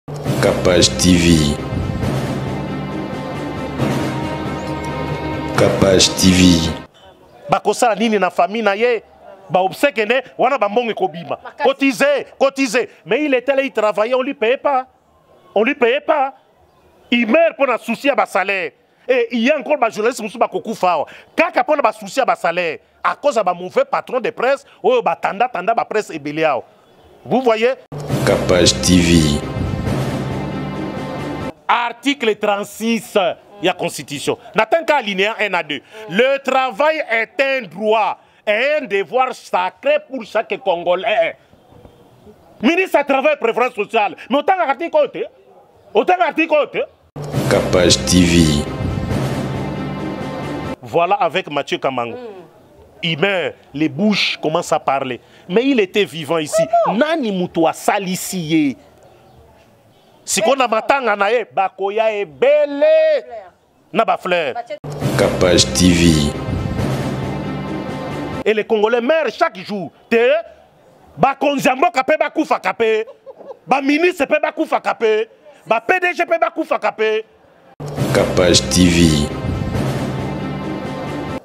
Capage TV. Capage TV. Bakosala nini na famille na ye? Ba obsèque ne wana ba mbongo ekobima. Cotiser, cotiser. Mais il était là, il travaillait, on lui payait pas. On lui payait pas. Il meurt pour na souci ya ba salaire. Et il y a encore ba journaliste mosusu bakokufa awa. Kaka pour na ba souci ya ba salaire. À cause ya ba mauvais patron de presse oyo ba tanda tanda ba presse ebele awa. Vous voyez? Capage TV. Article 36 ya Constitution. Nathan ka alinéa 1 à 2. Le travail est un droit et un devoir sacré pour chaque Congolais. Ministre ya travail préférence sociale. Mais autant article oyo te. Autant article oyo te. Capage TV. Voilà avec Mathieu Kamango. Il meurt, les bouches commencent à parler. Mais il était vivant ici. Comment? Nani mutu asalisi ye? Siko na matanga na ye, bakoya ebele na ba fleurs. Capage TV. Et les Congolais meurent chaque jour. Te bakonzi ya mboka pe bakufaka pe. Ba ministre pe bakufaka pe. Ba PDG pe bakufaka pe. Capage TV.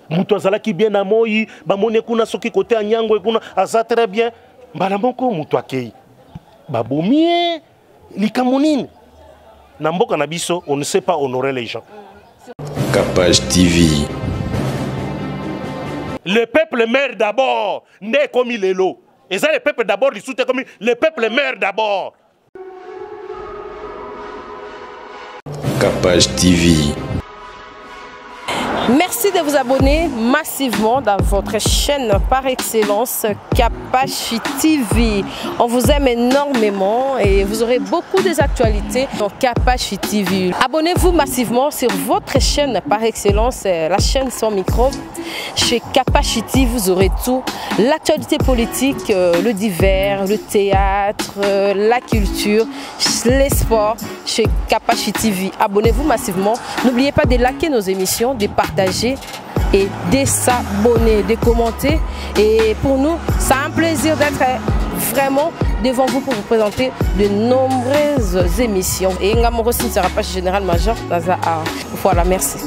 Mutu azalaki bien na moi, bamoni kuna soki kote ya nyango kuna aza très bien. Mbala moko mutu akei. Babomi ye, likambo nini? Na mboka na biso, on ne sait pas honorer les gens. Capage TV. Le peuple meurt d'abord. Nde komi lelo. Et ça, le peuple d'abord, il soutient comme le peuple meurt d'abord. Capage TV. Merci de vous abonner massivement dans votre chaîne par excellence Kapashi TV. On vous aime énormément et vous aurez beaucoup des actualités dans Kapashi TV. Abonnez-vous massivement sur votre chaîne par excellence, la chaîne sans micro. Chez Kapashi TV, vous aurez tout. L'actualité politique, le divers, le théâtre, la culture, les sports. Chez Kapashi TV, abonnez-vous massivement. N'oubliez pas de liker nos émissions, de partager et de s'abonner, de commenter. Et pour nous, c'est un plaisir d'être vraiment devant vous pour vous présenter de nombreuses émissions. Et Ngamoro Cynthia Rapace, général major Naza A. Voilà, merci.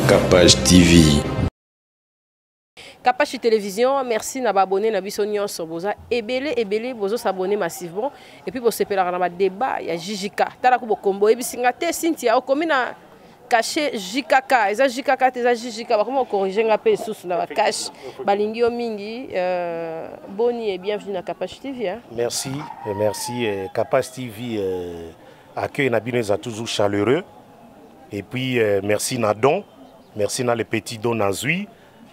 Capage TV. Kapashi Télévision, merci na abonné na biso nyonso boza ebele ebele bozo s'abonner massivement et puis bosepelaka na ba débat ya JJK. Tala ku bokombo ebisinga te Cynthia okomi na caché JKK, eza JKK te eza JJK, bakoma corriger nga pe susu na ba cache. Balingi yo mingi, boni et bienvenue na Kapashi TV hein. Merci, et merci, et Kapashi TV accueil na bino eza toujours chaleureux. Et puis merci na don, merci na les petits dons nazui.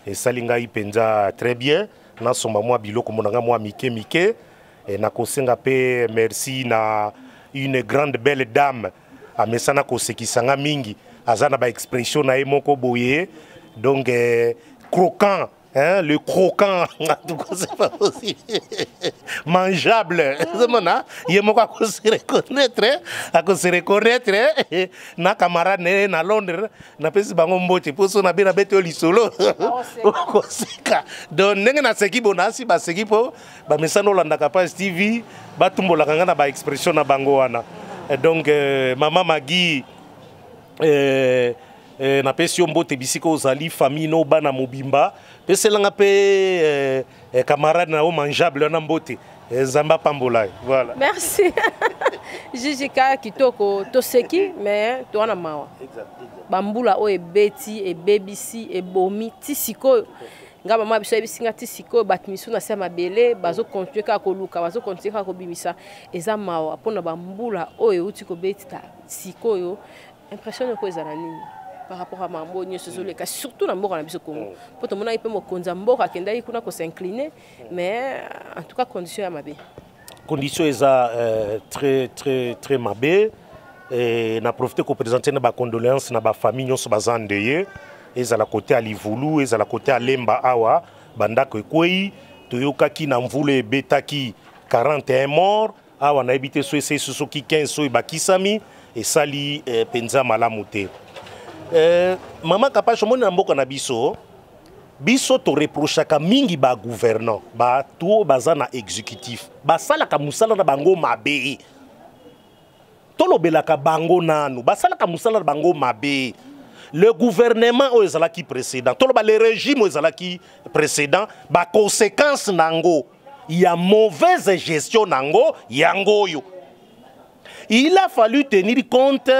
Et salinga ipenza très bien na somba mwa biloko monanga mwa mike mike et na kosenga pe merci na une grande belle dame amesana kosekisanga mingi aza na ba expression na ye moko boye donc croquant hein, le croquant en tout cas c'est pas possible mangeable c'est mon ye moko ako se reconnaître hein, ako se reconnaître hein. Na camarade na ye na Londres na pesi bango mbote poso na bena beto lisolo okoseka donc ndenge na seki bona si ba seki po ba mesano landa Kapash TV batumbolaka nga na ba expression na bango wana. Et donc mama Maggie na pesi yo mbote bisika ozali famille no bana mobimba peselanga pe camarade na yo mangeable wana mbote. Nzamba pambola. Voilà. Merci. JJK kitoko toseki mais to wana mawa. Bambula oyo ebeti ebebisi ebomi ti sikoyo. Nga mama biso yebisi nga ti sikoyo bato misu na se ya mabele bazo continuer kaka koluka, bazo continuer kaka kobimisa. Eza mawa mpona bambula oyo euti kobeta sikoyo. Impression eko ezala nini par rapport à mambo nyonso ezoleka surtout na mboka na biso Congo. Po tomonaki mpe mokonzi ya mboka akendaki kuna ko s'incliner, mais en tout cas condition ya mabe. Condition eza très, très, très mabe. Et na profiter ko présenter na ba condoléances na ba famille nyonso baza ndeye. Ezala côté ya Livulu, ezala côté ya Lemba awa, bandako ekwei, toyokaki na mvula ebetaki 41 morts, awa nayebi te so ese soki 15 so ebakisami, esali penza malamu te. Mama Kapash, omoni na mboka na biso, Biso toreprochaka mingi bagouvernant, bato oyo baza na exécutif, basalaka mosala na bango mabe. Tolobelaka bango nanu, basalaka mosala na bango mabe. Le gouvernement oyo ezalaki précédent, toloba le régime oyo ezalaki précédent, baconséquence nango ya mauvaise gestion nango yango oyo. Il a fallu tenir compte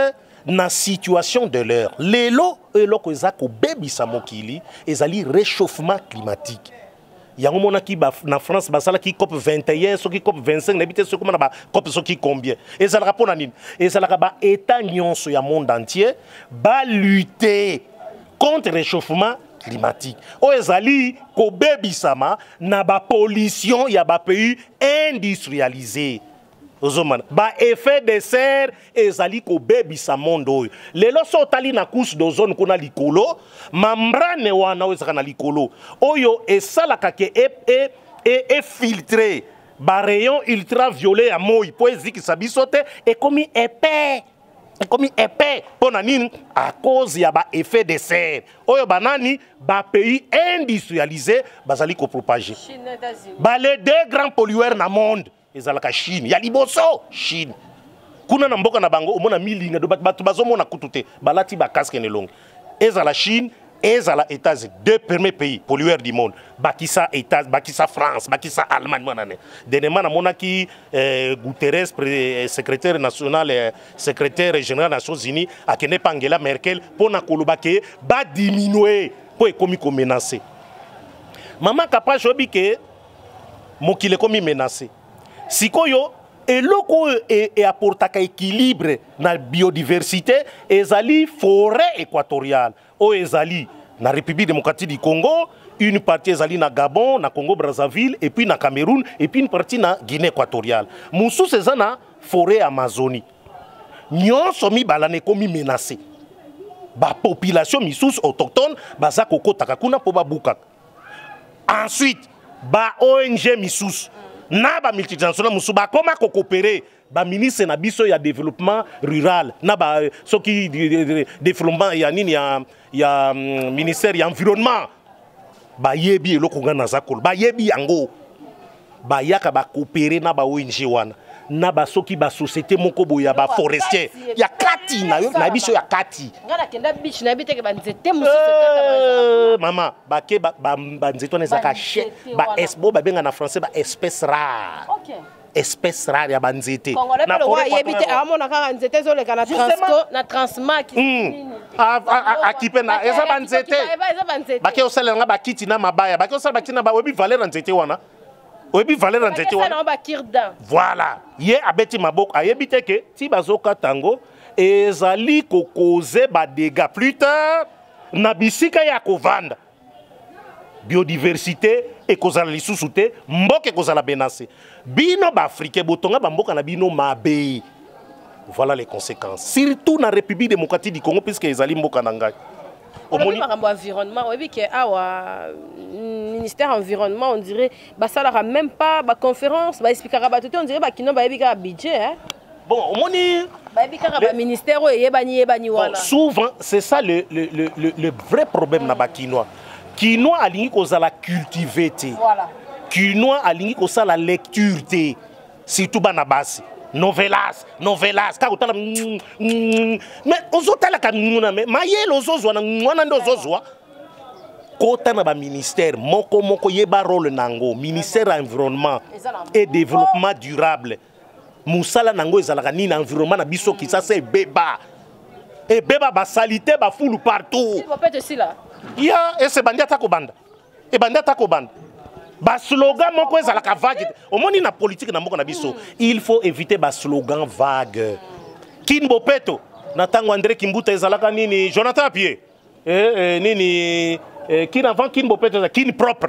na situation de l'heure. Lelo eloko eza kobebisa mokili ezali réchauffement climatique. Yango monaki na France basalaki COP 21, soki COP 25, nayebi te soki na ba COP soki combien. Ezalaka mpona nini? Ezalaka baétat nyonso ya monde entier balutte contre réchauffement climatique oyo ezali kobebisama na bapollution ya bapays industrialisé. Ozomona baeffet de serre ezali kobebisa monde oyo lelo. So otali na couche d'ozone kuna likolo, membrane wana oyo ezalaka na likolo, oyo esalaka ke efiltre barayon ultraviolet ya moi mpo ezikisa biso te, ekomi épais, ekomi épais. Mpo na nini? À cause ya baeffet de serre oyo banani, bapays industrialisé bazali kopropage. Chine, États-Unis. Bale deux grands pollueurs na monde ezalaka Chine ya liboso. Chine kuna na mboka na bango omona milinga do bato bazomona kutu te, balati bacasque na elongi. Ezala Chine, ezala États-Unis, deux premiers pays pollueurs du monde. Bakisa États, bakisa France, bakisa Allemagne. Mwana ne dernièrement namonaki Guterres, secrétaire national, secrétaire général des Nations Unies, akende pa Angela Merkel mpo na koloba ke badiminue mpo ekomi komenace. Mama Kapage, oyebi ke mokili ekomi menacé. Sikoyo eloko oyo eapportaka équilibre na biodiversité ezali forêt équatoriale oyo ezali na République démocratique du Congo, une partie ezali na Gabon, na Congo Brazzaville et puis na Cameroun, et puis une partie na Guinée équatoriale. Mosusu eza na forêt Amazonie. Nyonso mibala na ekomi menacé. Bapopulation misusu autochtone baza kokotaka kuna mpo babukaka. Ensuite ba ONG misusu na bamultinational mosusu bakoma kocoopérer. Baministre na biso ya développement rural na ba soki développement ya nini ya ministère ya environnement bayebi eloko ngai naza kolo, bayebi yango. Bayaka bacoopérer na ba ONG wana na basoki basociété moko boye ya baforestier ya kati na yo na biso ya kati. Nga nakenda beach, nayebi teke banzete mosusu ekatama ezala. Mama, bake banzete wana ezalaka Banzete ba wana. Bo babenga na français ba espèce rare. Espèce rare ya banzete. Congolais Na mpe lokwa forêt ayebi te. équatoriale. Amona kaka nzete ezoleka na Justement. Transco, na Transmac. Akipe na eza banzete. Eza banzete. Bake osalela nga bakiti na mabaya, bake osala bakiti na ba, oyebi valeur ya nzete wana? Oyebi valeur ya nzete wana? Bakesala bakirdan. Voilà, ye abeti maboko, ayebi te ke ti bazokata yango ezali kocauser badégâts plus tard na bisika ya kovanda. Biodiversité ekozala lisusu te, mboka ekozala menacé. Bino baafricain botonga bamboka na bino mabe, voilà les conséquences, surtout na République démocratique du Congo, puisque ezali mboka na ngai. Olobi Omoni makambo ya environnement, oyebi ke awa ministère environnement, on dirait basalaka même pas baconférence, baexplikaka bato te. On dirait bakino bayebi kaka budget, hein? Bon, omoni Bayebi kaka baministère oyo eyebani yebani. Bon, Wana souvent c'est ça le vrai problème na bakinois. Kinois alingi kozala cultivé te. Kinois alingi kosala lecture te, surtout bana basi. Novelas, novelas, kaka kotala mais ozotalaka nguna, mais mayele ozozwa na wana nde ozozwa. Kota na baministère moko moko, yeba rôle nango. Ministère ya environnement Eza na et développement durable, mosala nango ezalaka nini? Environnement na biso Kisasa ebeba, ebeba, basali te, bafulu partout. Peut esila. Ya ese ebandi ata kobanda, ebandi ata kobanda. Baslogan moko ezalaka vague te. Omoni na politique na mboka na biso, il faut éviter baslogan vague. Kin bopeto na ntango André Kimbuta ezalaka nini? Jonathan Apie, nini, kin avant Kin bopeto eza Kin propre,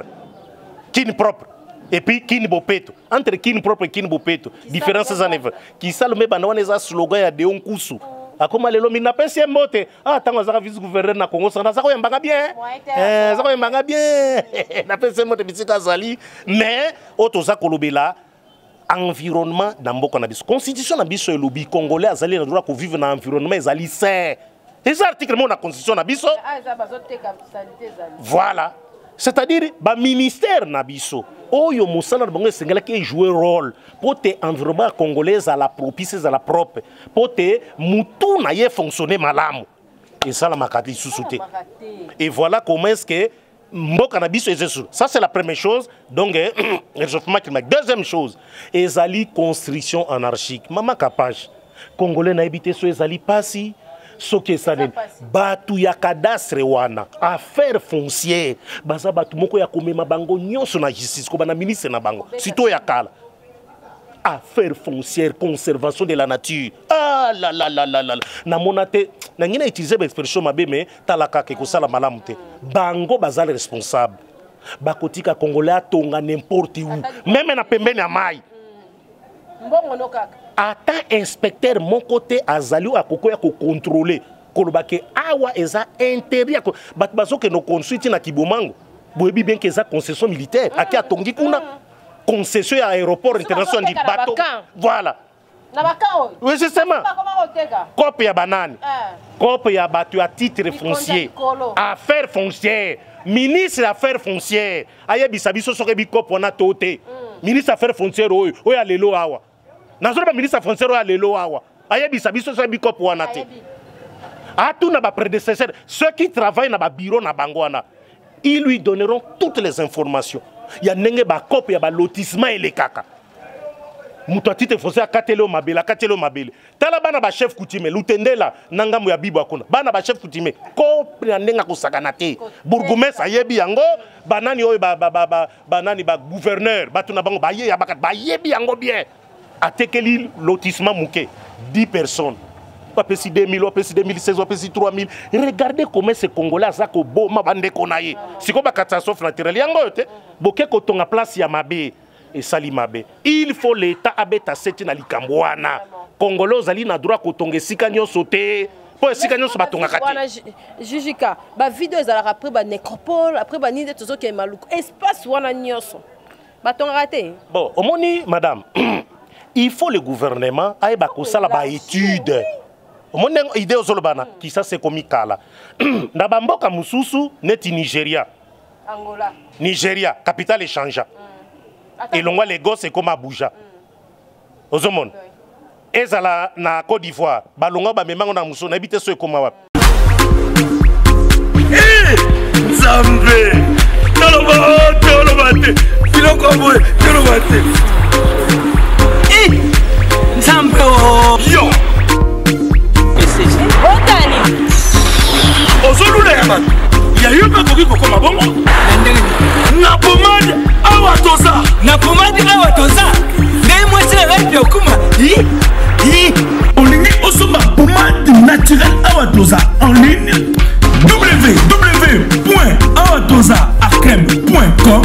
Kin propre et puis Kin bopeto. Entre Kin propre et Kin bopeto, différence eza neve. Kisalu me banda wana eza slogan ya Deon Kusu. Akoma lelo mingi, napesi ye mbote. Ah, ntango azaka vice gouverneur na Congo sana, aza koyambanga bien. Moyen te. Aza koyambanga bien. Napesi ye mbote bisika azali. Mais oyo toza kolobela, environnement na mboka na biso, constitution na biso elobi congolais azali na droit kovivre na environnement ezali sain. Eza article moko na constitution na biso. Ah, eza bazoteka saleté ezali. Voilà. C'est-à-dire baministère na biso oyo mosala na bango esengelaki ejouer rôle mpo te environnement ya congolais ezala propice, ezala propre, mpo te mutu na ye fonctionne malamu, esalamaka lisusu te. Et voilà comment est-ce que mboka na biso eza. Ça, c'est la première chose, donc réchauffement climatique. Deuxième chose ezali construction anarchique. Mama Kapage, congolais nayebi te so ezali pasi, soki esaleli bato ya cadastre wana, affaire foncière, baza bato moko ya komema bango nyonso na justice, koba na ministre na bango, surtout ya kala, affaire foncière, conservation de la nature. Ah la la la la la, namona te nangi na utiliser baexpression mabe, mais tala kaka, ekosala malamu te. Bango baza responsable, bakotika congolais atonga n'importe où, même na pembeni ya mai. Mbongo no kaka. Ata inspecteur moko te azali oyo akoki ya kocontrôler, koloba ke awa eza interdit. Bato bazokende construire ntina Kibomango, boyebi bien ke eza concession militaire. Ake atongi kuna, concession ya aéroport international di bato. Voilà. Na baka oyo. Oui, justement. Bakoma koteka. Cope ya banani? Cope ya bato ya titre foncier. Affaire foncière, ministre ya affaire foncière ayebisa biso soki ebi cope wana to te. Ministre affaire foncière oyo, oyo ya lelo awa, nazoloba, ministre foncière oyo ya lelo awa ayebisa biso soki ebi cope wana te. Atuna baprédécesseur, ceux qui travaillent na babureau na bango wana, ils lui donneront toutes les informations ya ndenge bacope ya balotissement elekaka. Moto atitre foncier akateli oyo mabele, akateli oyo mabele. Tala bana bachef coutumier Lutendela na ngambo ya Bibo akuna, bana bachef coutumier, cope na ndenge akosakana te. Bourgmestre ayebi yango, banani oyo banani, bagouverneur, bato na bango baye ya bakati bayebi yango bien. Atekeli lotissement moke 10 personnes, bapesi 2000, bapesi 2016, bapesi 3000. Regardez comment ce congolais aza koboma bandeko na ye. Sikoyo bacatastrophe naturelle yango oyo te, boke kotonga place ya mabe, esali mabe. Il faut l'état abeta seti na likambo wana. Congolais ozali na droit kotonga esika nyonso te, mpo esika nyonso batongaka te. Wana jujika bavideo ezalaka après banecropole, après banini nde tozokende Maluku, espace wana nyonso batongaka te. Bon, omoni madame, il faut le gouvernement ayeba kosala baétude. Omoni ndenge idée ozoloba na Kinshasa ekomi kala. Na bamboka mosusu neti Nigeria, Angola. Nigeria, capitale echangea, elongwa Lagos, ekoma Abuja. Ozomona ezala na Côte d'Ivoire, balongwa, bamemango na mosusu, nayebi te so ekoma wapi. Nzambe, toloba, toloba te, biloko boye, toloba te. Nzambe o! Yo! Otani. Ozolula ya bato ya yo mpe akoki kokoma bongo. Na ndenge nini? Na pomade Awa Toza. Na pomade Awa Toza, ngai mwasi na ngai mpe okuma i i. Olingi osomba pomade naturelle Awa Toza en ligne, www.awatozaacrem.com,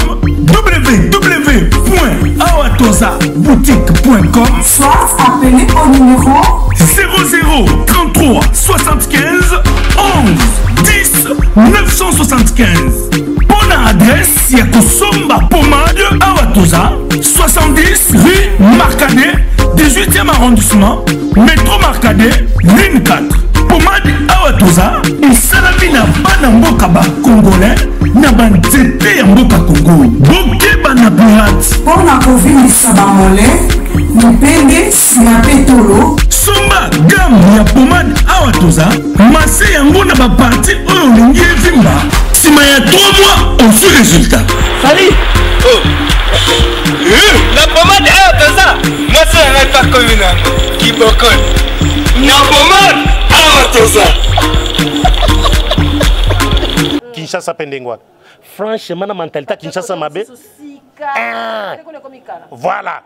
www.awatozaboutique.com. Soit appelez au numéro 00 33 75 11 10 975. Mpo na adresse ya kosomba pomade Awa Toza, 70 rue Marcadet, 18e arrondissement, métro Marcadet, ligne 4. Pomade Awa Toza esalami na bana mboka bacongolais na banzete ya mboka Kongo. Bokeba na pirate. Mpo na kovimbisa bamole, mipende, nsima mpe tolo. Somba gamme ya pomade Awa Toza, masser yango na bapartie oyo olingi evimba. Nsima ya 3 mois, ozwi résultat. Sali. Oh. Na pomade Awa Toza, mwasi na ngai mpe akomi na yango kibokoni na pomade Awa Toza. Kinshasa mpe ndenge wana, franchement, na mentalité ya Kinshasa mabe. Sika Voilà.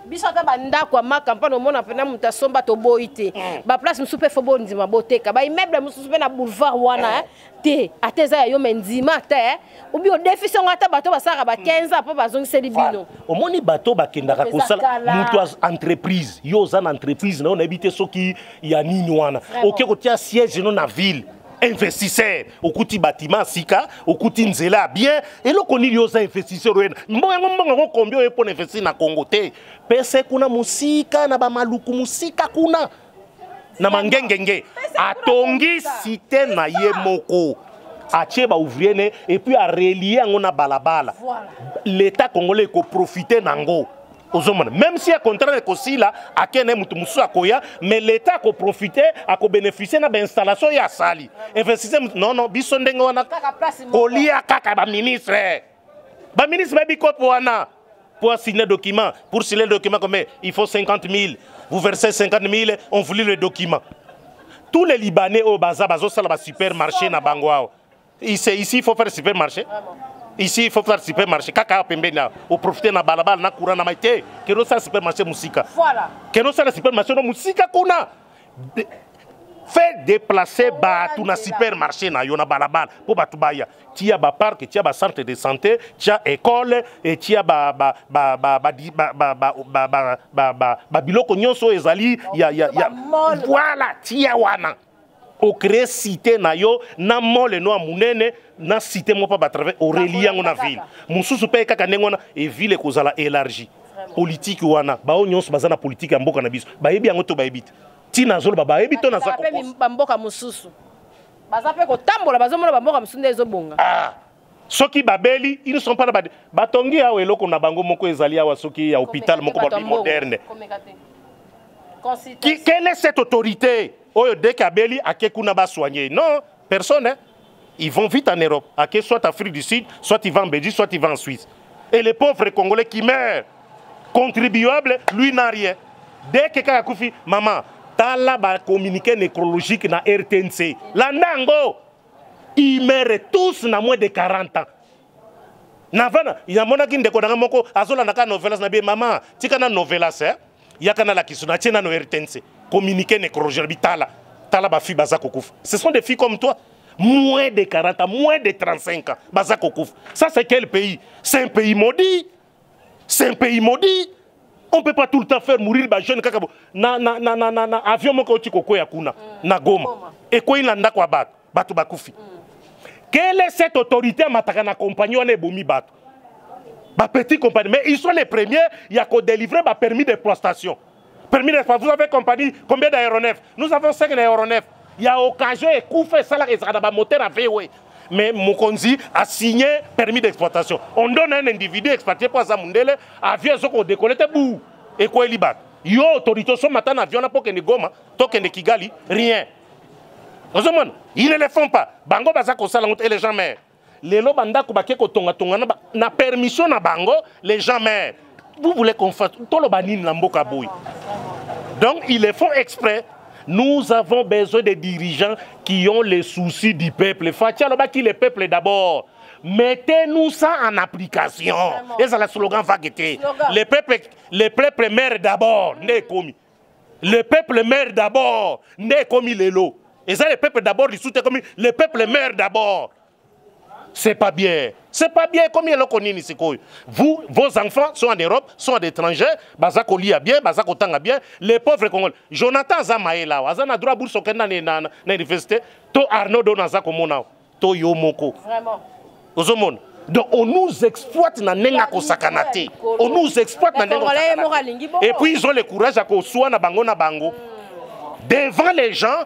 Biso ata bandako ya makampane, omona mpena moto asomba, toboyi te. Baplace mosusu mpe fo bondima boteka baimmeuble mosusu mpe na boulevard wana te, ata eza ya yo, me ndima te obi odefisi yango, ata bato basalaka ba 15 ans mpo bazongiseli bino. Omoni bato bakendaka kosala, moto entreprise, yo oza na entreprise na yo, nayebi te soki ya nini wana, oke kotia siège no na ville, investisseur okuti bâtiment sika, okuti nzela ya bien, eloko nini? Oza investisseur, oyena mbongo yango, mbongo yango combien oye mpona investir na Congo te? Pese kuna mosika na bamaluku, mosika kuna na Mangengenge, atongi cité na ye moko. Atie baouvrier ne et puis arelie yango na balabala. L'état congolais ekoprofite nango. Ozomona, même si ya contraire ekosila, akende, moto mosusu akoya, mais l'état akoprofite, akobénéficie na bainstallation oyo asali, investisse. Non, non, biso ndenge wana. Kaka place moko. Kolia kaka baministre, baministre bayebi kopo wana pour signer document. Pour signer le document, combien il faut? 50 000. Vous versez 50 000, on vous lit le document. Tous les Libanais oyo baza bazosala basupermarché na bango awa. Ici, ici, il faut faire supermarché. Ici, il faut faire supermarché. Kaka awa pembeni awa, oprofite na balabala, na courant, na mai te. Kende osala supermarché mosika. Voilà. Kende osala supermarché no mosika kuna. Fait déplacer bato na supermarché na yo na balabala mpo bato baya. Tia bapark, tia bacentre de santé, tia école e tia babiloko nyonso oyo ezali ya Bamall. Voilà, tia wana, ocrée cité na yo na mall no ya monene na cité moko mpa batravers, orelie yango na ville mosusu mpe kaka ndenge wana e ville ekozala élargie. Politique wana, bao nyonso baza na politique ya mboka na biso bayebi yango to bayebi te. Ntina azoloba, bayebi to naza Bakendaka mpe kokosa. Bamboka mosusu baza mpe kotambola, bazomona bamboka mosusu nde ezobonga. Ah, soki babeli, ils ne sont pas na batongi awa eloko na bango moko ezali awa, soki ya hôpital moko Komeka te, balobi bato ya mbongo. moderne. Komeka te. Quelle est cette autorité oyo dès qu'abeli ake kuna basoigner? Non, personne, hein. Ils vont vite en Europe, ake soit Afrique du Sud, soit ils vont en Belgique, soit ils vont en Suisse. Et les pauvres Congolais qui meurent, contribuable, lui n'a rien. Dès que kaka akufi, mama, tala bacommuniqué nécrologique na RTNC, landa yango. Ils meurent tous na moins de 40 ans. Navana yamonaki ndeko nanga moko azolanda kaka novelas na bie. Mama, tika na novelas, eh? Yaka nalakisa, natie nano RTNC communiqué nécrologique na bitala. Tala bafille baza kokufa, ce sont des filles comme toi, moins de 40 ans, moins de 35 ans, baza kokufa. Ça, c'est quel pays? C'est un pays maudit, c'est un pays maudit. On peut pas tout le temps faire mourir bajeune kaka na avion moko oti kokwea kuna na Goma, ekwei na ndako ya bato, bato bakufi. Quelle est cette autorité amataka na compagnie wana ebomi bato, bapetit compagnie? Mais ils sont les premiers ya kodélivrer bapermis d'exploitation. Permis d'exploitation, vous avez compagnie, combien d'aéronefs? Nous avons 5 aéronefs. Ya occasion ekufa, esalaka, ezalaka na bamoteur ya VW, mais mokonzi a signé permis d'exploitation, on donne un individu expatrié mpo aza mundele. Avion ezoki kodécoller te, bu ekweli bato. Yo autorité osomata na avion na mpo kende Goma, tokende Kigali, rien. Ozomona, ils ne le font pas. Bango baza kosala yango te et les gens meurent. Lelo bandako bake kotongatonga na permission na bango, les gens meurent. Vous voulez qu'on fasse, toloba nini na mboka boye? Donc ils le font exprès. Nous avons besoin de dirigeants qui ont les soucis du peuple. Fatshi alobaki le peuple d'abord. Mettez-nous ça en application. Ezala slogan vague te. Slogan. Le peuple, le peuple meurt d'abord nde ekomi le peuple meurt d'abord nde ekomi lelo. Eza le peuple d'abord lisusu te, ekomi le peuple meurt d'abord. C'est pas bien, c'est pas bien. Comme eloko nini sikoyo? Vous, vos enfants sont en Europe, sont à l'étranger, baza kolia bien, baza kotanga bien. Les pauvres Congolais, Jonathan aza mayele awa, aza na droit bourse okenda na université to Arnaud Don aza komona awa, to yo moko. Vraiment. Ozomona, donc on nous exploite na ndenge akosakana te. On nous exploite na ndenge Congolais ye moko akosakana alingi te. bongo. Et puis ils ont le courage ya koswa na bango devant les gens.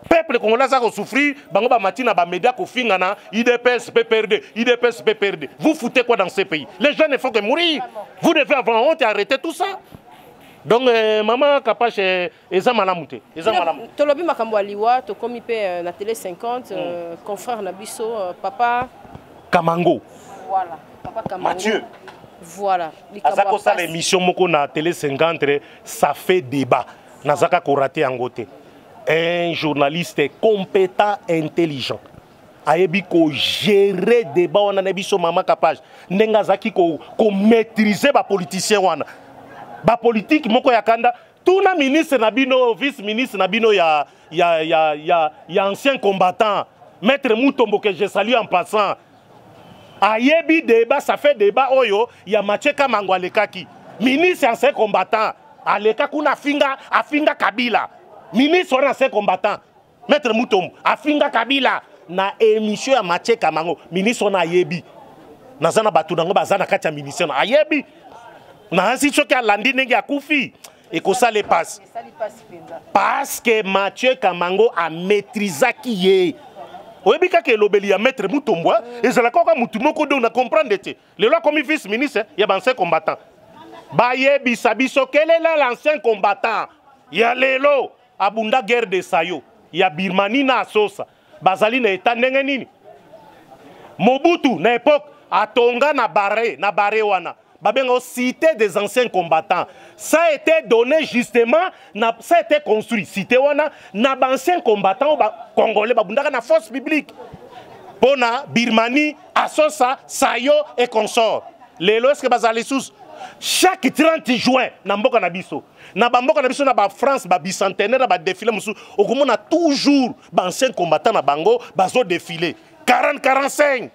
Peuple congolais aza kosouffrir, bango bamati na bamédia kofinga na UDPS, PPRD, UDPS, PPRD. Vous foutez quoi dans ces pays? Les gens ne font que mourir. Vous devez avoir honte et arrêter tout ça. Donc mama Kapache, eza malamu te, eza malamu. Tolobi makambo ya liwa, tokomi mpe na Télé 50, confrère na biso, papa Kamango. Voilà, papa Kamango. Mathieu. Voilà. Likambo Aza ya kosala pasi. émission moko na Télé 50, ça fait débat. Nazaka korater yango te. Un journaliste compétent, intelligent, ayebi kogérer débat wana na biso. Mama Kapache, ndenge azalaki komaîtrise bapoliticien wana, bapolitike moko ya kanda. Tuna ministre na bino, vice ministre na bino ya ancien combattant, maître Mutombo, que je salue en passant, ayebi débat. Ça fait débat oyo ya Mathieu Kamango. Alekaki ministre ancien combattant, aleka kuna, afinga, afinga Kabila. Ministre wana ancien combattant, maître Mutombo, afinga Kabila na émission ya Mathieu Kamango. Ministre wana ayebi, naza na bato nango baza na kati ya ministère na ayebi naansi. Soki alandi ndenge akufi, ekosala epasi. Esali pasi mpenza. Parce que Mathieu Kamango amaîtrisaki ye. Oyebi kaka elobeli ya maître Mutombwa, ezalaka kaka mutu moko, donc na comprendre te. Lelo akomi vice ministre ya baancien combattant. Bayebisa biso kelela l'ancien combattant ya lelo abunda guerre de Sayo ya Birmanie na Asosa, bazali na eta ndenge nini? Mobutu na époque atonga na bare na bare wana babenga cité des anciens combattants. Ça a été donné justement na, ça a été construit cité wana na baancien combattant ba congolais babundaka na force publique mpona Birmanie, Asosa, Sayo et consort. Lelo est-ce que bazala lisusu? Chaque 30 juin na mboka na biso, na bamboka na biso, na bafrance, babicentenaire na badéfilé mosusu, okomona toujours baancien combattant na bango bazodéfile 40 45,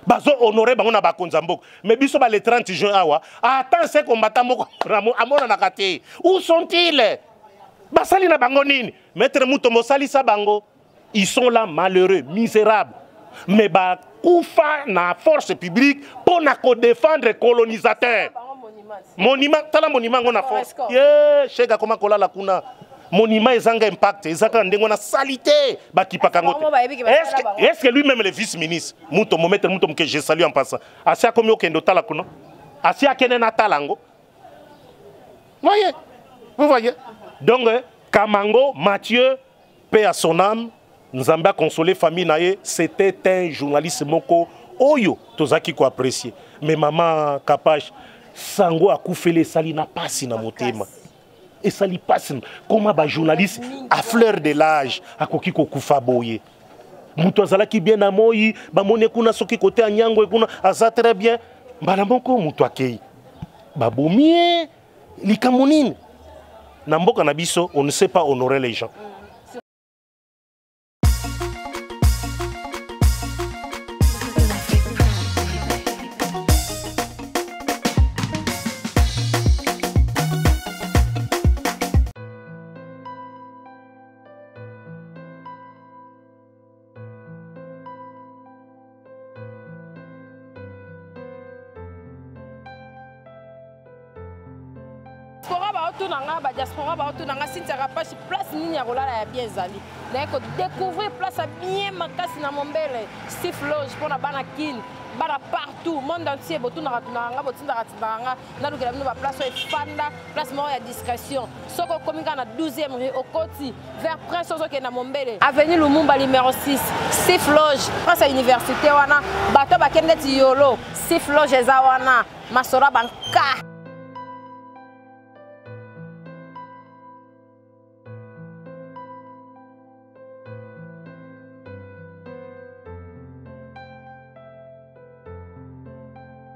bazo-honorer bango na bakonzi ya mboka. Mais biso ba le 30 juin awa, ata ancien combattant moko amonanaka te. Où sont-ils? Basali na bango nini? Maître Mutombo, osalisa bango, ils sont là malheureux, misérables, mais bakufa na force publique mpo na kodéfendre colonisateur. Monument, tala monument yango na force ye shega akoma kolala kuna. Monument ezanga impact, eza kaka ndenge wana, salité, bakipaka yango te. Est ce que lui-même, le vice ministre Mutombo, maître Mutombo que je salue en passant, asi akomi okende otala kuna? Asi akende na tala yango? Voyez, vous voyez donc Kamango Mathieu, paix à son âme, Nzambe a consolé famille na ye. C'était un journaliste moko oyo tozalaki koapprécier. Mais mama Kapache, sango akufeli esali na pasi na motema, esali pasi. Koma bajournaliste à fleur de l'âge akoki kokufa boye? Moto azalaki bien na moi, bamoni kuna soki kote ya nyango kuna aza très bien, mbala moko moto akei, babomi ye. Likambo nini na mboka na biso? On ne sait pas honorer les gens. Diaspora baotuna nga, badiaspora baotuna nga: Cynthia Kapashi, place nini ya kolala ya bien ezali? Naye kodécouvrir place ya bien makasi na Mombele, Sif Loge, mpona bana Kine, bana partout monde entier. Botunaka tunaka nga, botindaka tindaka nga nalukela bino baplace oyo efanda, place moko ya discrétion. Soki okomi kaka na 12e rue, okoti vers Prince, ozokende na Mombele, avenue Lumumba numéro 6, Sif Loge, prince ya université wana. Bato bakende ti yolo, Sif Loge eza wana, masolo ya banka.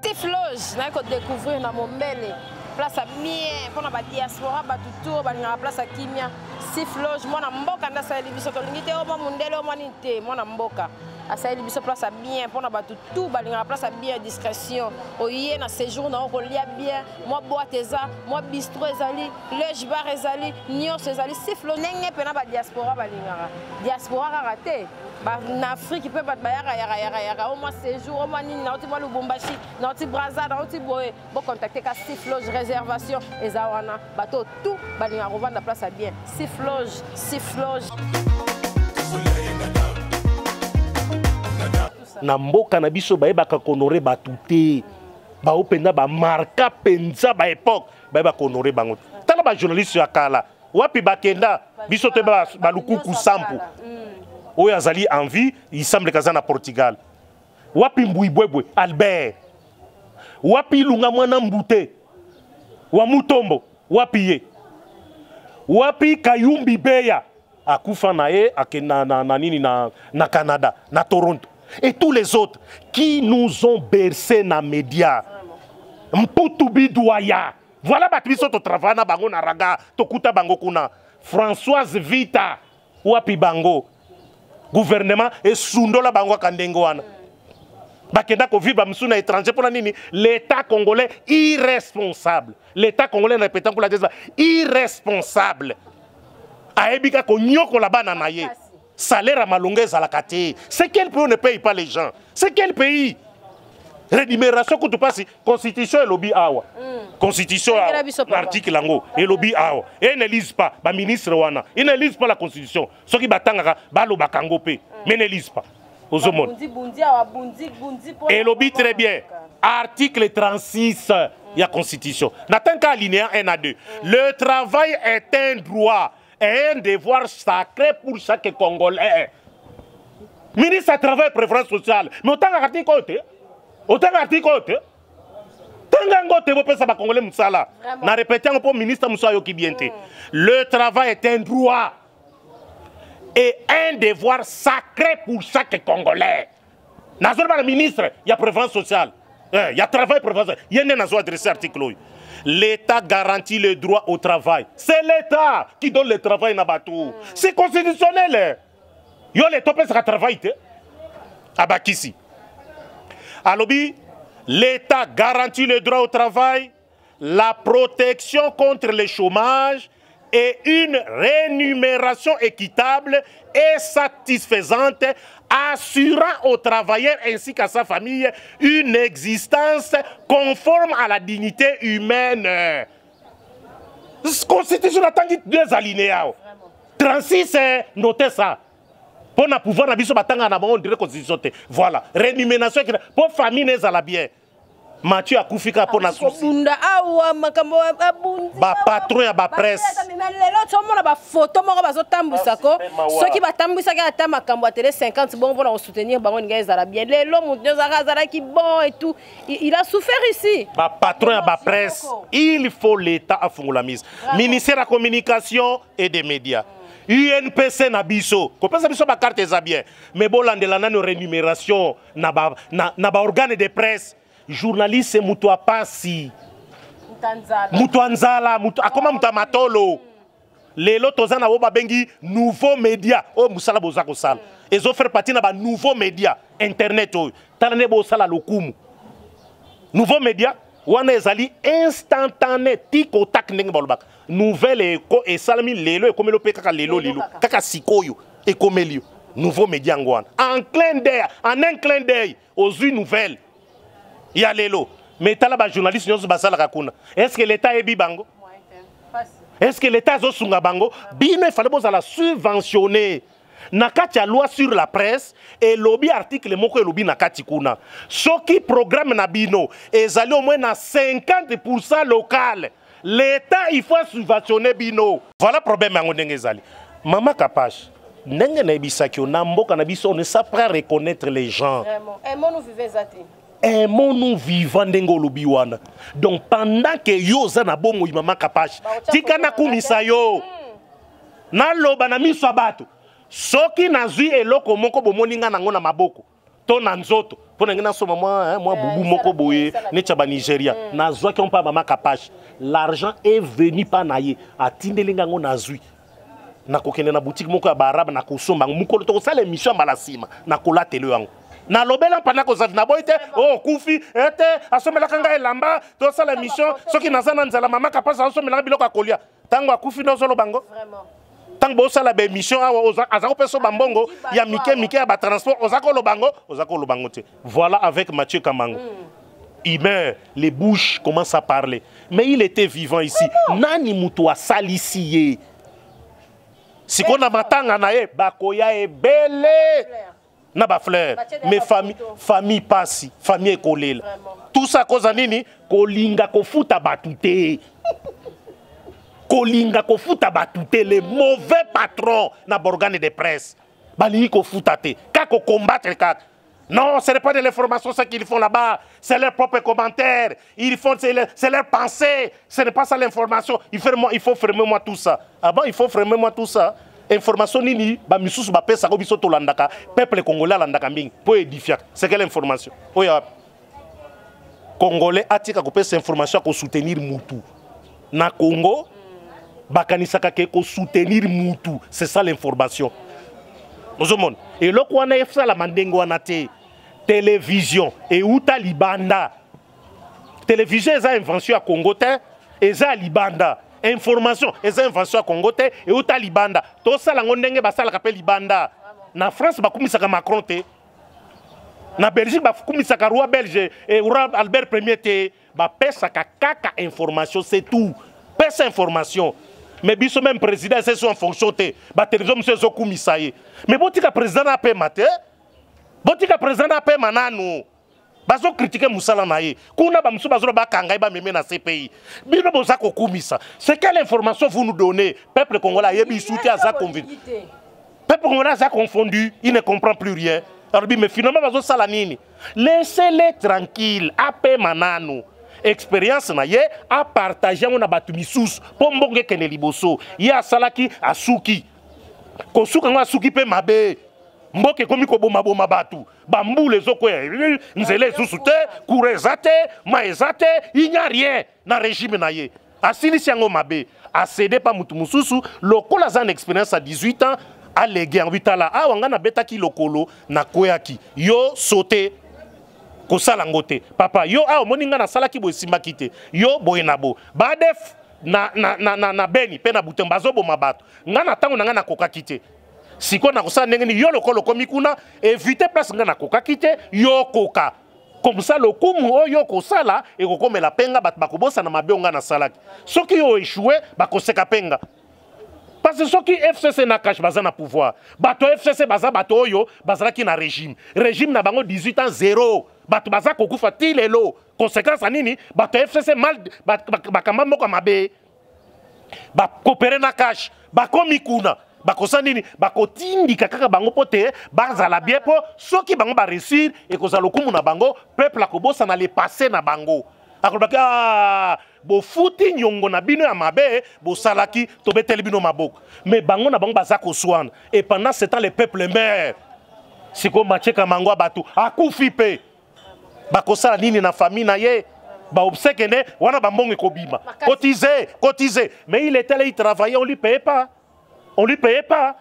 Sif Loge, naye kodécouvrir na Mombele, place ya bien mpona badiaspora, bato tu oyo balingaka place ya kimia. Sif Loge, mwana mboka nde asaleli biso. Tolingi te omwa mondele, omwa nini te, mwana mboka asaleli biso place ya bien mpona bato tu balingaka place ya bien, discrétion. Oye na séjour na yo, kolia bien, mwa boîte eza, mwa bistro ezali, loge bar ezali, nyonso ezali. Sif Loge, ndenge mpena badiaspora balingaka diaspora kaka te, na Afrique mpe bato bayaka yaka yaka yaka, o mwa séjour, o mwa nini, nauti mwa Lubumbashi, nauti Braza, nauti boye, bocontacte ka Sif Loge. Réservation eza wana. Bato tout balingaka kovanda place ya bien, Sif Loge, Sif Loge. Na mboka na biso bayebaka kohonorer bato te. Bao mpenza bamarka mpenza baépoque, bayebaka kohonorer bango te. Tala bajournaliste ya kala, wapi bakenda? Biso toyeba balukuku sampu oyo azali en vie, il semble kaza na Portugal. Wapi Mbwibwebwe Albert? Wapi Lunga mwana Mbute wa Mutombo? Wapi ye? Wapi Kayumbi Beya? Akufa na ye, ake na nini na Canada, na Toronto, et tous les autres qui nous ont bercé na média, Mputu Bidwaya. Voilà bato biso totravaille na bango na raga, tokuta bango kuna. Françoise Vita, wapi bango? Gouvernement esundola bango aka ndenge wana, bakenda kovivre bamosusu na étranger. Mpona nini? L'état congolais irresponsable. L'état congolais, na répétant nkula, eza irresponsable, ayebi kaka konyokola bana na ye. Salaire ya malonga ezalaka te. C'est quel pays? On ne paye pas les gens. C'est quel pays? Rémunération kutu mpasi. Constitution elobi awa, constitution awa, article yango elobi awa, et ne lise pas baministre wana, ils ne lisent pas la constitution. Soki batangaka, balobaka yango mpe, mais ne lise pas. Ozomona elobi très bien article 36 ya constitution natanka alinéa 1 à 2. Le travail est un droit et un devoir sacré pour chaque Congolais. Ministre ya travail, préférence sociale, mais otangaka article oyo te, otanga article oyo te, tanga yango te. Bopesa bacongolais mosala. Na répété yango mpo ministre mosusu ayoki bien te. Le travail est un droit et un devoir sacré pour chaque Congolais. Nazoloba na ministre ya préférence sociale, ya travail, préférence, ye nde nazo adresse article oyo. L'État garantit le droit au travail. C'est l'État qui donne le travail na bato. C'est constitutionnel. Yo l'État opesaka travail te. Abakisi, alobi: l'État garantit le droit au travail, la protection contre le chômage et une rémunération équitable et satisfaisante, assurant aux travailleurs ainsi qu'à sa famille une existence conforme à la dignité humaine. Constitution, natangi deux alinéas. 36, notez ça. Mpo na pouvoir na biso, batanga na bango on dirait constitution te. Voilà, rémunération mpo famille ezala bien. Mathieu akufi kaka mpo na souci. Kobunda awa, makambo abundi. Bapatron ya bapresse. Lelo tomona bafoto moko bazotambwisako. Soki batambwisaki ata makambo ya tele 50 bongo mpona kosoutenir bango, ninga ezala bien. Lelo moto nyonso azalaki bon et tout, il a souffert ici. Bapatron ya bapresse, il faut l'État afungola mise, ministère ya communication et des médias, UNPC na biso, kopesa biso bacarte eza bien, mais bolandela nano rémunération na baorgane ba de presse. Journaliste, moto apasi, moto ya nzala, akoma moto ya matolo. Lelo toza na oyo babengi nouveau média. Oyo mosala boza kosala ezofaire partie na banouveau média, internet oyo. Tala nde bosala lokumu. Nouveau média wana ezali instantané, tic au tac. Ndenge balobaka, nouvelle eko esalami lelo, ekomeli mpe kaka lelo, lelo kaka sikoyo ekomeli yo. Nouveau média yango wana, en clin d'œil, en un clin d'œil, ozwi nouvelle ya lelo. Mais tala bajournaliste nyonso basalaka kuna, est ce que l'État ayebi bango? Est ce que l'État azosunga bango? Bino efale bozala subventionné. Na kati ya loi sur la presse, elobi, article moko elobi na kati kuna, soki programme na bino ezali au moins na 50 local, l'État il faut subventionner bino. Voilà problème yango ndenge ezali. Mama Kapache, ndenge nayebisaki yo, na mboka na biso, on ne sait pas reconnaître les gens. Vraiment, aimons-nous vivants eza te. Aimons-nous vivant, ndenge olobi wana. Donc pendant que yo oza na bomoi, mama Kapache, tika nakumisa yo, naloba na miso ya bato. Soki nazwi eloko moko, bomoni nga nango na maboko to na nzoto, mpo na ngai nasomba mwa bubu moko boye neti ya banigéria, nazwaki yango mpa mama Kapache. L'argent est venu mpa na ye, atindeli nga yango, nazwi, nakokende na boutique moko ya baarabe, nakosomba yango. Mokolo tokosala émission ya mbala nsima, nakolatela yango. Nalobela mpanda kozali naboyi te. Oyo okufi ete asombelaka ngai elamba, tosala émission. Soki naza na nzala, mama Kapasi azosombelanga biloko ya kolia. Ntango akufi nde ozoloba ngo. Ntango bosala baémission awa, aza kopesa bambongo ya mike mike ya batransport, oza koloba ngo, oza koloba ngo te. Voilà, avec Mathieu Kamango, il meurt, les bouches commencent à parler, mais il était vivant ici. Nani moto asalisi ye? Sikoyo na matanga na ye, bakoya ebele na bafleur, mais famille, famille pasi, famille ekolela. Tout ça koza nini? Kolinga kofuta bato te, kolinga kofuta bato te. Les mauvais patrons na baorgane de presse balingi kofuta te, kaka kocombattre kaka. Non, ce n'est pas de l'information ce qu'ils font là-bas, c'est leur propre commentaire. Ils font, c'est leur, leur pensée. Ce n'est pas ça l'information. Il faut fermer moi tout ça. Ah bon, il faut fermer moi tout ça. Information nini ba misusu ba pesa ko biso tolandaka, peuple congolais alandaka mingi po édifier? C'est quelle information oyo? Congolais atika kopesa information ya kosoutenir mutu. Na Congo, bakanisaka ke kosoutenir mutu, c'est ça l'information. Ozomona eloko wana esalama ndenge wana te. Télévision euta libanda. Télévision eza invention ya Congo te, eza ya libanda. Information eza invention ya Congo te, euta libanda. Tosala yango ndenge basalaka mpe libanda. Na France bakumisaka Macron te, na Belgique bakumisaka roi belge, roi Albert Premier te. Bapesaka kaka information, c'est tout. Pesa information. Mais biso, même président eza so en fonction te, batélévision mosusu ezokumisa ye. Mais botika président na apema te. Botika président apema nanu. Bazo critiquer musala na ye. Kuna ba musu bazo bakanga ye bameme na CPI. Bino boza kokumisa. C'est quelle information vous nous donnez? Peuple congolais ayebi soutien aza convaincu. Peuple congolais aza confondu, il ne comprend plus rien. Alors mais finalement bazo sala nini? Laissez-les tranquille, apema nanu. Expérience na ye a partager na batu misusu po mbongo ekende liboso. Ye asalaki asuki. Kosuka ngo asuki pe mabe. Mboka ekomi kobomaboma bato, bambula ezokwea, nzela esusu te, courant eza te, mai eza te, il n'y a rien na régime na ye. Asilisi yango mabe, acédé pa mutu mosusu lokola aza na expérience ya 18 ans, alege yango bitala awa nga nabetaki lokolo nakweyaki, yo saute kosala yango te. Papa yo awa omoni nga nasalaki boye esimbaki te, yo boye na bo badef na, na, na, na, na Beni mpe na Butembo bazoboma bato, nga na ntango na nga nakokaki te. Sikoyo nakosala ndenge nini? Yo lokola okomi kuna, évite place nga nakokaki te, yo koka. Comme ça lokumu oyo okosala ekokomela penga, bato bakobosana mabe oyo nga nasalaki. Soki yo échoué, bakoseka penga. Parce que soki FCC na CACH baza na pouvoir, bato ya FCC baza bato oyo bazalaki na régime. Régime na bango 18 ans zéro. Bato baza kokufa ti lelo. Conséquence ya nini? Bato ya FCC mal bakamba moko mabe. Bakopere na CACH, bakomi kuna. Bakosa nini? Bakotindika kaka bango po te bazala bien, po soki bango ba réussir ekozala lokumu na bango, peuple akobosana le passé na bango. Akolobaki, ah, bofuti nyongo na bino ya mabe, bosalaki, tobeteli bino maboko. Mais bango na bango baza koswana. Et pendant ce temps, le peuple meurt. Siko Mathieu Kamangwa bato akufi pe. Bakosala nini na famille na ye? Ba obsèque nde wana ba mbongo ekobima. Cotiser, cotiser. Mais il était là, il travaillait, on lui payait pas. On lui payait pas.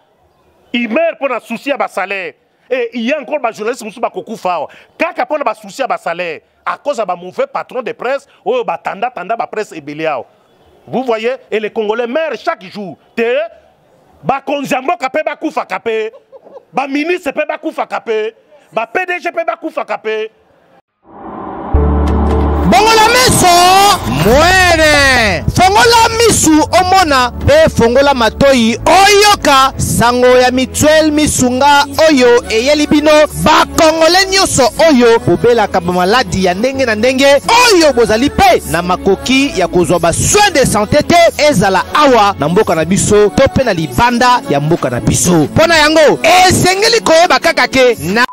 Il meurt pour la souci à bas salaire. Et il y a encore des journalistes qui sont kokufa. Kaka pour la souci à bas salaire. À cause de mauvais patron de presse, oh, ba tanda, tanda, ba presse ebele awa. Vous voyez, et les Congolais meurent chaque jour. Te, ba konzi ya mboka pe ba kufa kape. Ba ministre pe ba kufa kape. Ba PDG pe ba kufa kape. Bongola meso mwene, fongola misu omona pe fongola matoi oyoka sango ya Mutuelle Misunga oyo eyeli bino bakongole nyonso oyo bobelaka ba maladi ya ndenge na ndenge oyo bozali pe na makoki ya kozwa ba soins de santé te, ezala awa na mboka na biso to pe na libanda ya mboka na biso. Mpo na yango esengeli koyeba kaka ke na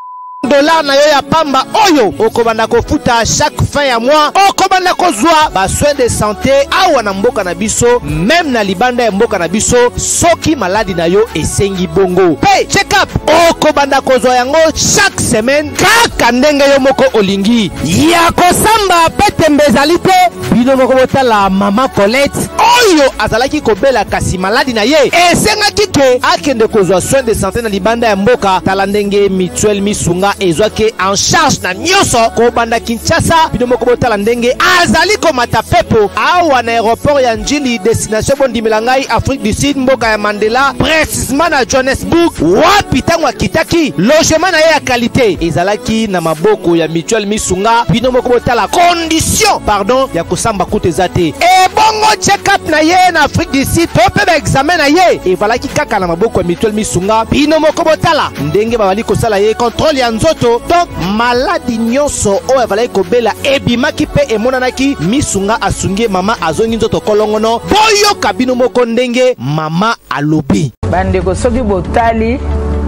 dollar na yo ya pamba oyo okobanda kofuta chaque fin ya mois, okobanda kozwa ba soins de santé awa na mboka na biso, même na libanda ya mboka na biso soki maladi na yo esengi bongo. Pe check-up okobanda kozwa yango chaque semaine kaka ndenge yo moko olingi. Ya kosamba pe tembe ezali te, bino moko botala mama Colette oyo azalaki kobela kasi maladi na ye esengaki ke akende kozwa soin de santé na libanda ya mboka. Tala ndenge Mutuelle Misunga ezwaki en charge na nyonso kobanda Kinshasa. Bino moko botala ndenge azali komata pepo awa na aéroport ya Njili, destination bondimela ngai Afrique du Sud, mboka ya Mandela, précisément na Johannesburg, wapi ntango akitaki logement na ye ya qualité ezalaki na maboko ya Mutuelle Misunga. Bino moko botala condition pardon ya kosamba kutu eza te. Ebongo check-up na ye na Afrique du Sud to pe ba examen na ye evalaki kaka na maboko ya Mutuelle Misunga. Bino moko botala ndenge babali kosala ye contrôle ya nzoto. Donc maladi nyonso oyo avalaki kobela ebimaki pe emonanaki. Misunga asungi mama, azongi nzoto kolongono. Boyoka bino moko ndenge mama alobi. Bandeko, soki botali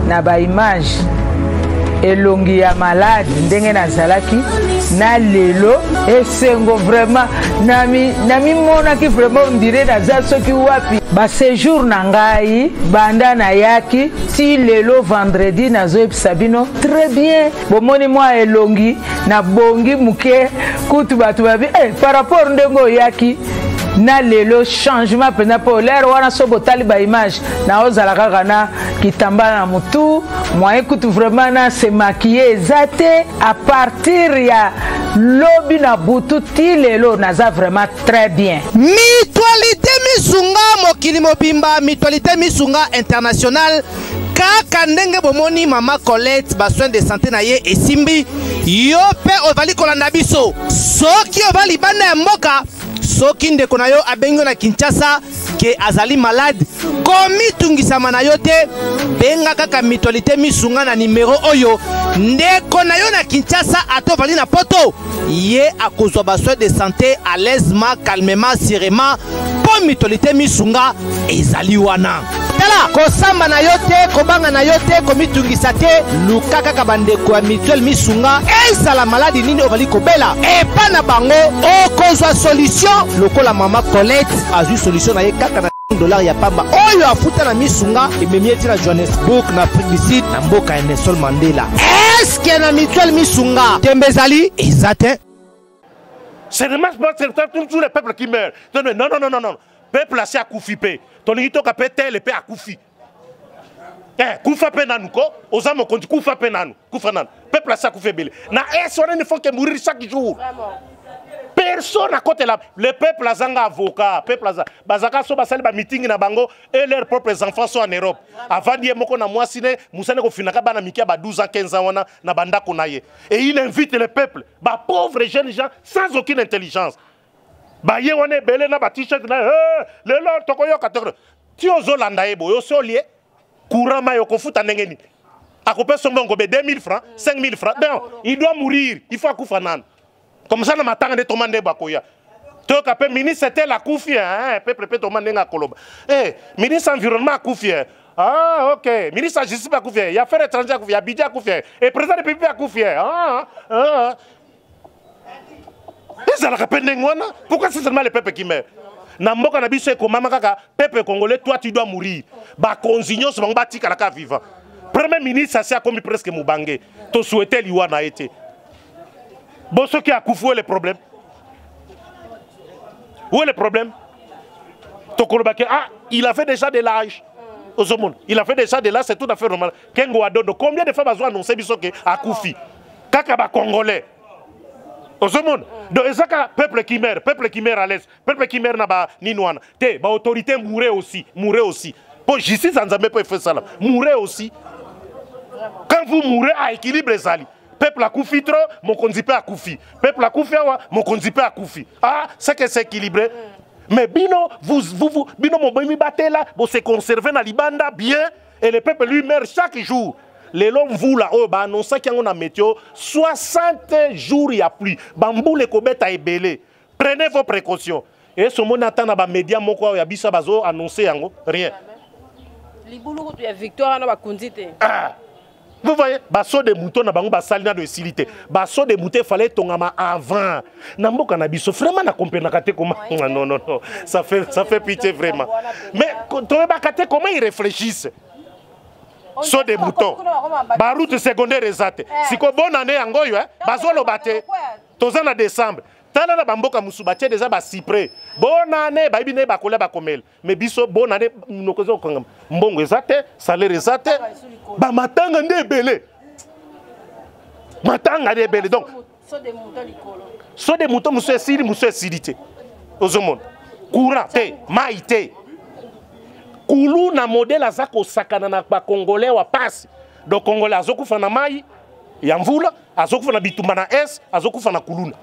na ba image elongi ya malade ndenge nazalaki na lelo, esengo vraiment namimonaki vraiment on dirait naza soki wapi. Ba séjour na ngai banda nayaki ti lelo vendredi, nazoyebisa bino très bien. Bomoni mwa elongi nabongi moke, kutu bato babi par rapport ndenge oyaki na lelo changement mpenza. Mpo lere wana so botali ba image naozala kaka na kitambala na motu, moyen kutu vraiment na se maquiller eza te. À partir ya lobi na butu ti lelo naza vraiment très bien. Mutualité Misunga mokili mobimba, Mutualité Misunga international, kaka ndenge bomoni mama Colette ba soins de santé na ye esimbi. Yo pe ozali kolanda biso soki ova libanda ya mboka, soki ndeko na yo abengi yo na Kinshasa ke azali malade, komitungisama na yo te, benga kaka Mutualité Misunga na numero oyo Ndeko na yo na Kinshasa ata ovandi na poto, ye akozwa ba soins de santé à l'aisement, calmement, sûrement, mpo mutualité Misunga ezali wana. Tala, kosamba na yo te, kobanga na yo te, komitungisa te, luka kaka bandeko ya mutuelle Misunga, ezala maladi nini ozali kobela, epa na bango okozwa solution lokola mama Colette azwi solution na ye kaka na dollar ya pamba oyo afuta na Misunga, ememi ye ti na Johannesburg na Afrique du Sud, na mboka ya Nelson Mandela. Eske na mutuelle Misunga tembe ezali? Eza te. C'est dommage parce que tous les peuples qui meurent. Non, non, non, non, non. Peuple asi akufi pe. Tolingi toka pe tel pe akufi. Eh, kufa pe nanu ko, oza mokonzi kufa pe nanu, kufa nanu. Peuple asi akufi ebele. Na est wana il faut que mourir chaque jour. Personne à côté là. Le peuple azanga avocat, peuple azanga bazaka so basali ba meeting na bango et leurs propres enfants sont en Europe. Avant ye moko na mwasi ne musane ko finaka bana mikia ba 12 ans 15 ans wana na bandako na ye. Et il invite le peuple, ba pauvres jeunes gens sans aucune intelligence. Ba ye wana ebele na ba t-shirt na eh, lelo tokoyoka toko. Ti ozolanda ye boyo solie courant mayo kofuta ndenge nini? Akopesa mbongo be 2000 francs, 5000 francs. Non, il doit mourir, il faut akufa nanu. Comme ça na matanga nde toma nde bakoya. Toyoka pe ministre tel akufi, hein, peuple pe toma ndenge akoloba. Eh, ministre environnement akufi, hein. Ah, ok. Ministre ya justice akufi, hein. Ya affaires étrangères akufi, ya budget akufi, hein. Et président de République akufi, hein. Ah, ah. Ezalaka pe ndenge wana. Pourquoi c'est seulement le peuple qui meurt? Na mboka na biso ekomama kaka peuple congolais, toi tu dois mourir. Bakonzi nyonso bango batikalaka vivant. Premier ministre asi akomi presque mobange. To souhaiter liwa na ye te. Bon, soki akufi, où est le problème? Où est le problème? Tokoloba ke, ah, il avait déjà de l'âge. Ozomona, il avait déjà de l'âge, c'est tout à fait normal. Kengo Adodo, combien de fois bazo annoncer biso ke akufi? Kaka ba congolais. Ozomona. Donc ezaka peuple qui meurt, peuple qui meurt à l'aise, peuple qui meurt na ba nini wana. Te, ba autorité mourait aussi, mourait aussi. Po justice nzambe po fait ça là. Mourait aussi. Quand vous mourrez à équilibre ezali. Peuple akufi trop, mokonzi pe akufi. Peuple akufi awa, mokonzi pe akufi. Ah, c'est que c'est équilibré. Mais bino, vous, vous, vous, bino mobomi batela, vous se conservez na libanda bien, et le peuple lui meurt chaque jour. Lelo mvula oyo ba annonçaki yango na météo 60 jours ya pluie, bambula ekobeta ebele. Prenez vos précautions. Et ce mona ata na ba média moko oyo ya biso bazo annoncer yango, rien. Libulu kutu ya victoire na bakonzi te. Ah. Vous voyez, baso de mouton na bango basali nano esili te. Baso de mouton fallait tongama avant. Na mboka na biso vraiment na comprenaka te comment. Non non non, ça fait pitié vraiment. Mais toyebaka te comment ils réfléchissent. Saut de mouton. Ba route secondaire eza te. Siko bonne année yango oyo, hein, bazoloba te. Toza na décembre. Tala na bamboka musu batie déjà ba cyprès. Bonne année, bayebi ne bakolia bakomela. Mais biso bonne année monoko eza kokangama. Mbongo eza te, salaire eza te. Ba matanga nde ebele. Matanga nde ebele. Donc saut de mouton mosusu esili, mosusu esili te. Ozomona. Courant te, mai te. Kulu na modèle aza kosakana na ba Congolais wa pasi. Donc Congolais azokufa na mai ya mvula, azokufa na bitumba na est, azokufa na kuluna.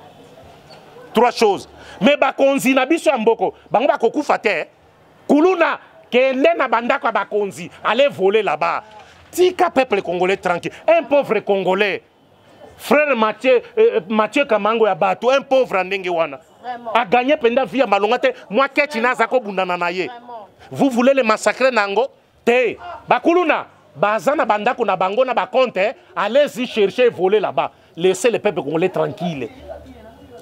Trois choses. Mais bakonzi na biso ya mboko, bango bakokufa te. Kuluna kende na bandako ya bakonzi, allez voler là-bas. Tika peuple congolais tranquille. Un pauvre congolais, frère Mathieu Kamango ya bato, un pauvre ndenge wana. A gagné penda vie ya malonga te, moi keti na zako bundana na ye. Vous voulez le massacrer nango? Te, bakuluna baza na bandako na bango na ba compte, hein? Allez-y chercher et voler là-bas. Laissez le peuple congolais tranquille.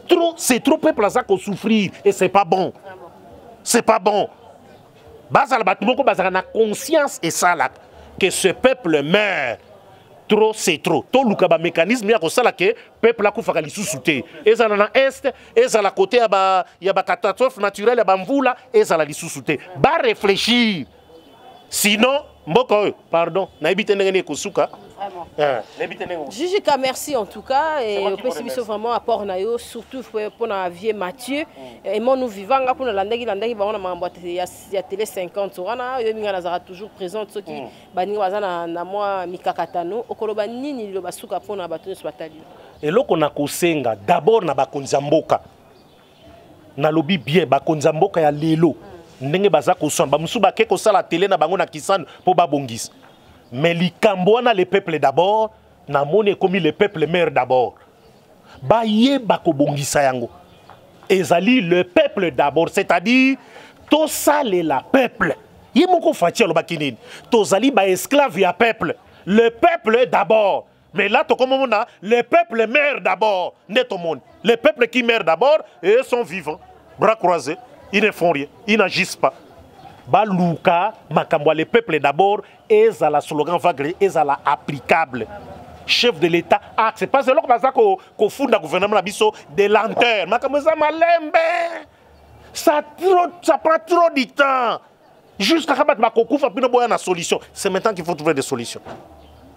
Trop, c'est trop peuple aza ko souffrir et c'est pas bon. C'est pas bon. Bazala bato moko bazala na conscience et ça là que ce peuple meurt. Trop c'est trop. Toluka ba mécanisme ya kosala ke peuple akufaka lisusu te. Ezala na est, ezala côté ya ba catastrophe naturelle ya ba mvula, ezala lisusu te. Ba réfléchir. Sinon mboka oyo, pardon, nayebi te ndenge nini ekosuka. Vraiment. Eh, nayebi te ndenge ekosuka. Jijika, merci en tout cas. Et C'est moi qui vous opesi biso remercie. vraiment apport na yo, surtout pour na vieux Mathieu. Et moi nous vivons nga kuna landaki landaki bango na mambo ya télé 50 wana yo minga nazara toujours présente soki baninga baza na mwa mikakatano okoloba nini liloba suka pona bato nyonso batali. Eloko na kosenga d'abord na bakonzi ya mboka. Nalobi bien bakonzi ya mboka ya lelo ndenge baza koswana, bamosusu bake kosala télé na bango na Kisano mpo babongisa. Mais likambo wana le peuple d'abord, Namoni ekomi le peuple meurt d'abord. Bayeba kobongisa yango. Ezali le peuple d'abord, c'est-à-dire tosalela peuple. Ye moko Fatshi alobaki nini? Tozali ba esclave ya peuple. Le peuple d'abord. Mais là, tokomona le peuple meurt d'abord. Nde tomoni. Le peuple qui meurt d'abord, et eux sont vivants, bras croisés, ils ne font rien, ils n'agissent pas. Baluka makambo le peuple d'abord ezala slogan vague, ezala applicable. Chef de l'État axe parce que eloko baza kofunda gouvernement na biso de lenteur, makambo eza malembe, ça trop, ça prend trop du temps jusqu'à bato bakokufa bino boya na solution. C'est maintenant qu'il faut trouver des solutions.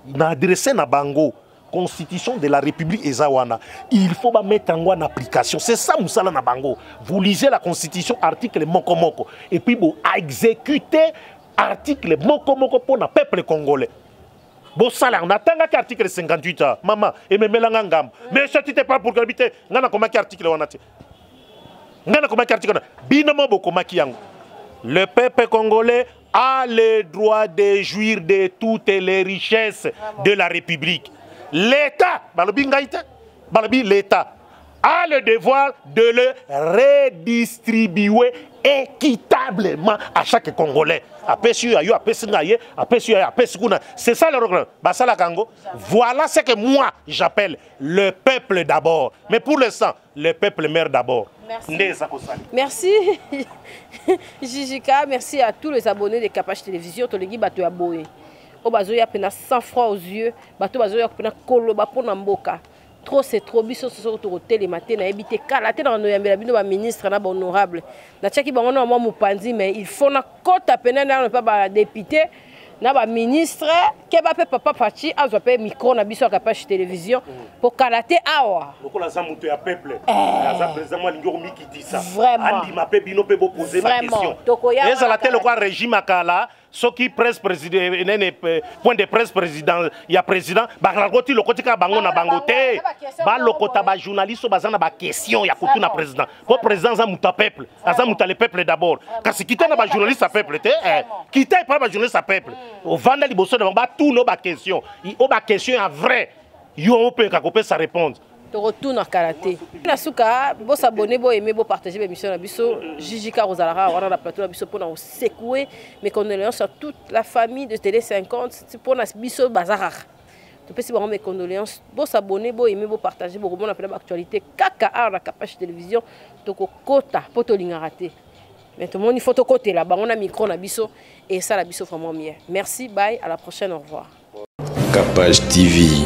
Na adressé na bango constitution de la République eza wana, il faut ba mettre yango en application. C'est ça mosala na bango. Vous lisez la constitution article moko moko et puis bo exécuter article moko moko mpona peuple congolais. Bosala yango. Natangaki article 58 a mama ememelanga ngambo, mais soki te pas pour te ngai nakomaki article wana te, ngai nakomaki article wana, bino mo bokomaki yango. Le peuple congolais a le droit de jouir de toutes les richesses de la République. L'État, balobi ngai te, balobi l'État a le devoir de le redistribuer équitablement à chaque Congolais. Apesi yo, yo apesi ngai ye, apesi yo, apesi kuna. C'est ça le regret. Basala kango. Voilà ce que moi j'appelle le peuple d'abord. Mais pour l'instant, le peuple meurt d'abord. Merci. Nde eza kosala. Merci JJK, merci à tous les abonnés de Kapash Télévision, tolingi bato ya boye. Oyo bazoya mpenza sans froid aux yeux, bato bazoya mpenza koloba mpona mboka. Trop c'est trop, biso soki tokotelema te, nayebi te kala te na banoyambela bino baministre na bahonorable. Natiaki bango na mwa mopanzi, mais il faut nakota pene nano mpe badéputé na baministre keba mpe papa Fatshi azwa mpe micro na biso ya Kapash Télévision po kala te awa. Lokola aza moto ya peuple, aza président mo alingi komikitisa, Vraiment. andima mpe bino mpe bopose Vraiment. baquestion. Tokoya wana Ezala te kala. lokwa régime akala, soki presse président nene point de presse président ya président bakalakoti lokoti kaka bango na bango te, balokota bajournaliste oyo baza na baquestion ya kotuna président, po président aza moto ya peuple, aza moto ya le peuple d'abord. Kasi kita na bajournaliste ya peuple te, kita epai bajournaliste ya peuple, ovanda liboso na bango, batuna oyo baquestion, oyo baquestion ya vrai, yo opeka kopesa répondre. Tokotuna kala te. Na suka, bosabonner, boaimer, bopartager bémission na biso. JJK kozalaka wana na plateau na biso mpona kosecouer. Mes condoléances à toute la famille de Télé 50, mpona biso baza kaka topesi bango mes condoléances. Bosabonner, boaimer, bopartager, bokomona mpena baactualité kaka awa na Kapash Télévision. Tokokota mpo tolingaka te, mais tomoni fo tokotela bango na micro na biso esala biso vraiment bien. Merci, bye, à la prochaine, au revoir. Kapash TV.